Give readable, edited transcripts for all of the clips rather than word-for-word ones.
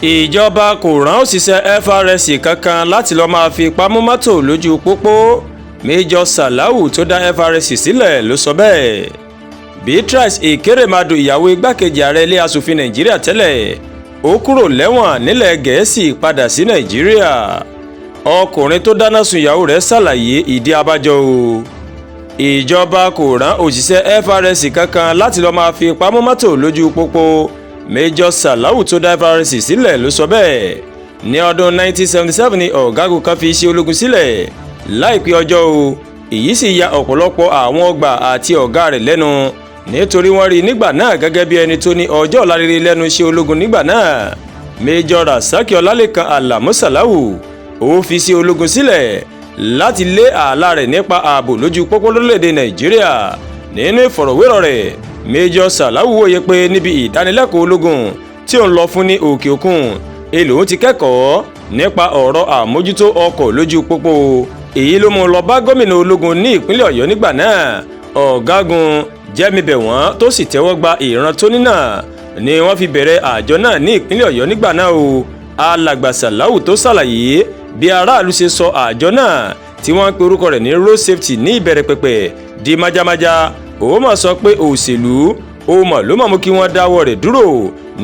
Ìjọba kò rán òṣìṣẹ́ FRSC kankan láti lọ́ọ́ máa fipá mú mọ́tò lójú pópó, Major Salau tó dá FRSC sílẹ̀ ló sọ bẹ́ẹ̀. Beatrice Ekeremadu, ìyàwó igbákejì ààrẹ ilé asòfin Nàìjíríà tẹ́lẹ̀, ó kúrò lẹ́wọ̀n nílẹ̀ Gẹ̀ẹ́sì padà sí Nàìjíríà. Ọkùnrin tó dáná sun ìyàwó rẹ̀ ṣàlàyé ìdí abájọ o. Ìjọba kò rán òṣìṣẹ́ FRSC kankan láti lọ́ọ́ máa fipá mú mọ́tò lójú pópó, Major Salau tó dá FRSC sílẹ̀ ló sọ bẹ́ẹ̀. Ní ọdún 1977 ni ọ̀gágun kan fi iṣẹ́ ológun sílẹ̀ láìpẹ́ ọjọ́ o. Èyí sì ya ọ̀pọ̀lọpọ̀ àwọn ọgbà àti ọ̀gá rẹ̀ lẹ́nu, nítorí wọ́n rí nígbà náà gẹ́gẹ́ bí ẹni tó ní ọjọ́ ọ̀la rere lẹ́nu iṣẹ́ ológun nígbà náà. Major Rasaki Ọlálékan Alamu Salau ó fi iṣẹ́ ológun sílẹ̀ láti lé ààlà rẹ̀ nípa ààbò lójú pópó lórílẹ̀‐èdè Nàìjíríà. Nínú ìfọ̀rọ̀wérọ̀ rẹ̀, Major Salau wòye pé níbi ìdánilẹ́kọ̀ọ́ ológun tí òun lọ fún ní òkè òkun èlò ti kẹ́kọ̀ọ́ nípa ọ̀rọ̀ àmójútó ọkọ̀ lójú pópó. Èyí ló mú un lọ bá gómìnà ológun ní ìpínlẹ̀ Ọ̀yọ́ nígbà náà, Ọ̀gágun Jẹ́mibẹ̀wọ̀n, tó sì tẹ́wọ́ gba ìran tó ní náà ni wọ́n fi bẹ̀rẹ̀ àjọ náà ní ìpínlẹ̀ Ọ̀yọ́ nígbà náà o. Alàgbà Sàláwù tó ṣàlàyé bí aráàlú ṣe sọ àjọ náà tí wọ́n ń pe orúkọ rẹ̀ ní road safety ní ìbẹ̀rẹ̀ pẹ̀pẹ̀ di májámájá. Ó mà sọ pé òṣèlú ó mọ̀ ló mọ̀ mú kí wọ́n dáwọ́ rẹ̀ dúró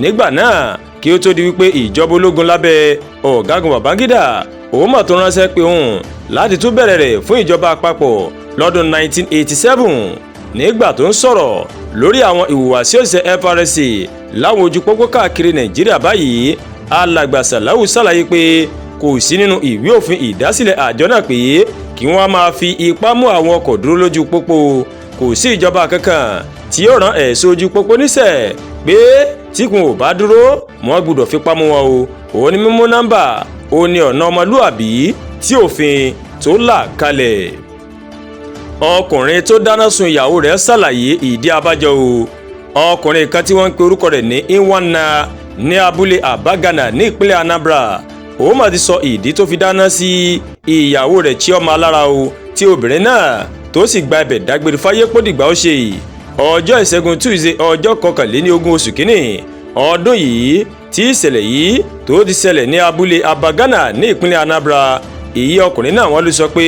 nígbà náà, kí ó tó di wípé ìjọba ológun lábẹ́ Ọ̀gágun Babangida ó mà tó ránṣẹ́ pé òun láti tún bẹ̀rẹ̀ rẹ̀ fún ìjọba àpapọ̀ lọ́dún 1987. Nígbà tó ń sọ̀rọ̀ lórí àwọn ìhùwàsí òṣìṣẹ́ FRSC láwọn ojú pópó káàkiri Nàìjíríà báyìí, Alàgbà Sàláwù ṣàlàyé pé kò sí nínú ìwé òfin ìdásílẹ̀ àjọ náà pé kí wọ́n máa fi ipá mú àwọn ọkọ̀ dúró lójú pópó. Kò sí ìjọba kankan tí yóò rán ẹ̀ṣọ́ ojú pópó níṣẹ́ pé tí kò bá dúró, wọ́n gbọ́dọ̀ fipá mú wọn o. Òun ni mímú nọ́mbà, ó ní ọ̀nà ọmọlúàbí tí òfin tó là kalẹ̀. Ọkùnrin tó dáná sun ìyàwó rẹ̀ ṣàlàyé ìdí abájọ o. Ọkùnrin kan tí wọ́n ń pe orúkọ rẹ̀ ní Nwanna ní abúlé Abagana ní ìpínlẹ̀ Anambra, òun mà ti sọ ìdí tó fi dáná sí ìyàwó rẹ̀ Chioma lára o, tí obìnrin náà tó sì gba ibẹ̀ dágbére fáyé pó dìgbà ó ṣe. Ọjọ́ Ìṣẹ́gun Tuesday, ọjọ́ 21 oṣù kínní ọdún yìí tí ìṣẹ̀lẹ̀ yìí tó ti ṣẹlẹ̀ ní abúlé Abagana ní ìpínlẹ̀ Anambra. Èyí ọkùnrin náà, wọ́n ló sọ pé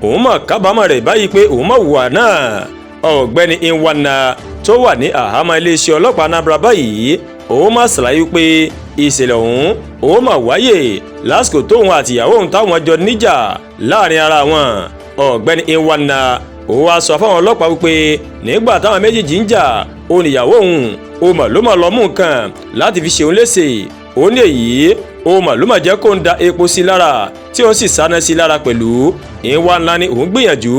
òun mọ̀ kábàámọ̀ rẹ̀ báyìí pé òun mọ̀ hùwà náà. Ọ̀gbẹ́ni Nwanna tó wà ní àhámọ́ iléeṣẹ́ ọlọ́pàá Anambra báyìí, òun máa ṣàlàyé pé ìṣẹ̀lẹ̀ ọ̀hún òun máa wáyè lásìkò tóun àtìyàwó òun táwọn jọ níjà láàrin ara wọn. Ọ̀gbẹ́ni Nwanna òun wá sọ fáwọn ọlọ́pàá wípé nígbà táwọn méjèèjì ń jà, òun ìyàwó òun ó mà ló mà lọ mú nǹkan láti fi ṣe òun léṣe. Òun ní èyí ó mà ló mà jẹ́ kó ń da epo sí lára, tí òun sì sáná sí lára pẹ̀lú. Nwanna ni òun gbìyànjú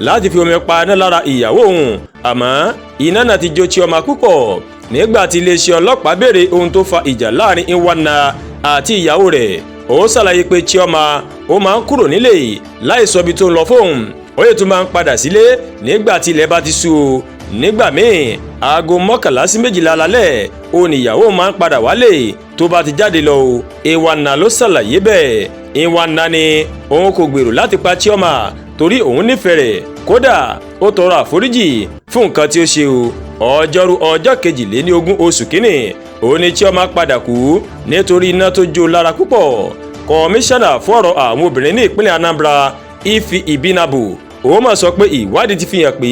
láti fi omi pa iná lára ìyàwó òun, àmọ́ iná náà ti jó Chioma púpọ̀. Nígbà tí iléeṣẹ́ ọlọ́pàá béèrè ohun tó fa ìjà láàrin Nwanna àti ìyàwó rẹ̀, ó ṣàlàyé pé Chioma ó máa ń kúrò nílé láì sọ ibi tó ń lọ fóun, ó yẹ tún máa ń padà sílé nígbà tí ilẹ̀ bá ti ṣú o. Nígbà míì, aago 11 sí 12 lálẹ́ ó ní ìyàwó máa ń padà wálé tó bá ti jáde lọ o. Nwanna ló ṣàlàyé bẹ́ẹ̀. Nwanna ni òun kò gbèrò láti pa Chioma torí òun nífẹ̀ẹ́ rẹ̀, kódà ó tọrọ àforíjì fún nǹkan tí ó ṣe o. Ọjọ́rú, ọjọ́ 22 oṣù kínní, òun ni Chioma padà kú nítorí iná tó jó lára púpọ̀. Kọmíṣánná fún ọ̀rọ̀ àwọn obìnrin ní ìpínlẹ̀ Anambra, Ify Ibinabo, òun mà sọ pé ìwádìí ti fi hàn pé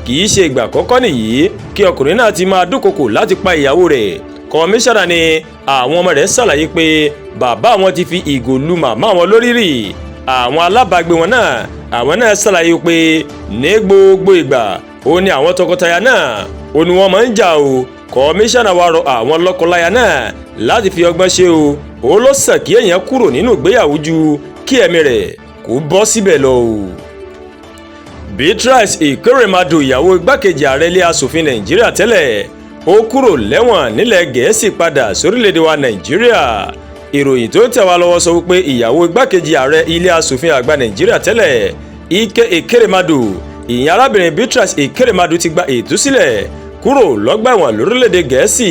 kì í ṣe ìgbà àkọ́kọ́ nìyí kí ọkùnrin náà ti máa dúnkokò láti pa ìyàwó rẹ̀. Kọmíṣánná ni àwọn ọmọ rẹ̀ ṣàlàyé pé bàbá àwọn ti fi ìgò lu màmá wọn lórí rì. Àwọn alábàágbé wọn náà, àwọn náà ṣàlàyé pé ní gbogbo ìgbà ó ní àwọn tọkọtaya náà ó ní wọ́n máa ń jà o. Kọmíṣánná wa rọ àwọn lọ́kọláya náà láti fi ọgbọ́n ṣe o. Ó ló sàn kí èèyàn kúrò nínú ìgbéyàwó ju kí ẹ̀mí rẹ̀ kó bọ́ síbẹ̀ lọ o. Beatrice Ekeremadu, ìyàwó igbákejì ààrẹ ilé asòfin Nàìjíríà tẹ́lẹ̀, ó kúrò lẹ́wọ̀n nílẹ̀ Gẹ̀ẹ́sì padà sórílẹ̀‐èdè wa Nàìjíríà. Ìròyìn tó tẹ̀ wá lọ́wọ́ sọ wípé ìyàwó igbákejì ààrẹ ilé asòfin àgbà Nàìjíríà tẹ́lẹ̀, Ike Ekeremadu, ìyẹn arábìnrin Beatrice Ekeremadu, ti gba ìtúsílẹ̀ kúrò lọ́gbà ẹ̀wọ̀n lórílẹ̀‐èdè Gẹ̀ẹ́sì.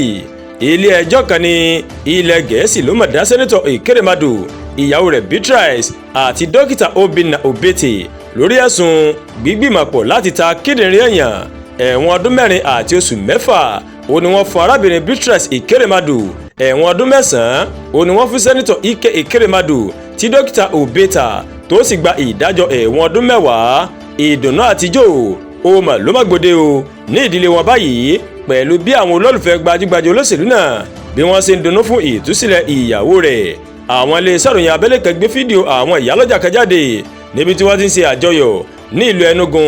Ilé ẹjọ́ kan ní ilẹ̀ Gẹ̀ẹ́sì ló mọ̀ dá Senator Ekeremadu, ìyàwó rẹ̀ Beatrice àti Dókítà Obinna Obete lórí ẹ̀sùn gbígbìmọ̀pọ̀ láti ta kíndìnrín èèyàn. Ẹ̀wọ̀n ọdún 4 àti oṣù 6 ó ní wọ́n fún arábìnrin Beatrice Ekeremadu. Ẹ̀wọ̀n ọdún 9 òun ni wọ́n fún Senator Ike Ekweremadu, tí Dókítà Obeta tó sì gba ìdájọ́ ẹ̀wọ̀n ọdún 10. Ìdùnnú àtijọ́ ó mà ló má gbòde o ní ìdílé wọn báyìí, pẹ̀lú bí àwọn olólùfẹ́ gbajúgbajà olóṣèlú náà bí wọ́n ṣe ń dunnú fún ìtúsílẹ̀ ìyàwó rẹ̀. Àwọn iléeṣẹ́ ìròyìn abẹ́lé kan gbé fídíò àwọn ìyálọ́jà kan jáde níbi tí wọ́n ti ń ṣe àjọyọ̀ ní ìlú Enugu,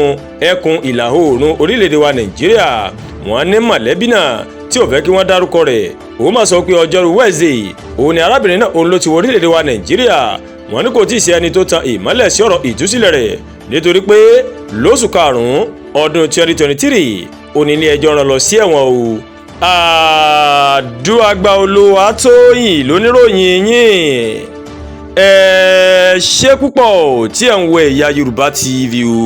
ẹkùn ìlà oòrùn orílẹ̀-èdè wa Nàìjíríà. Wọ́n ní mọ̀lẹ́bí náà tí ò fẹ́ kí wọ́n dárúkọ rẹ̀, òun máa sọ pé ọjọ́rú Wednesday òun ni arábìnrin náà òun ló ti wọ orílẹ̀-èdè wa Nàìjíríà. Wọ́n ní kò tí ì sí ẹni tó tan ìmọ́lẹ̀ sí ọ̀rọ̀ ìtúsílẹ̀ rẹ̀, nítorí pé lóṣù karùn-ún ọdún 2023 òní ilé ẹjọ́ rán lọ sí ẹ̀wọ̀n o. Àdúràgbà Olúwatóyìn lóníròyìn yín. Ẹ ṣé púpọ̀ tí ẹ̀ ń wo Ẹ̀yà Yorùbá TV o.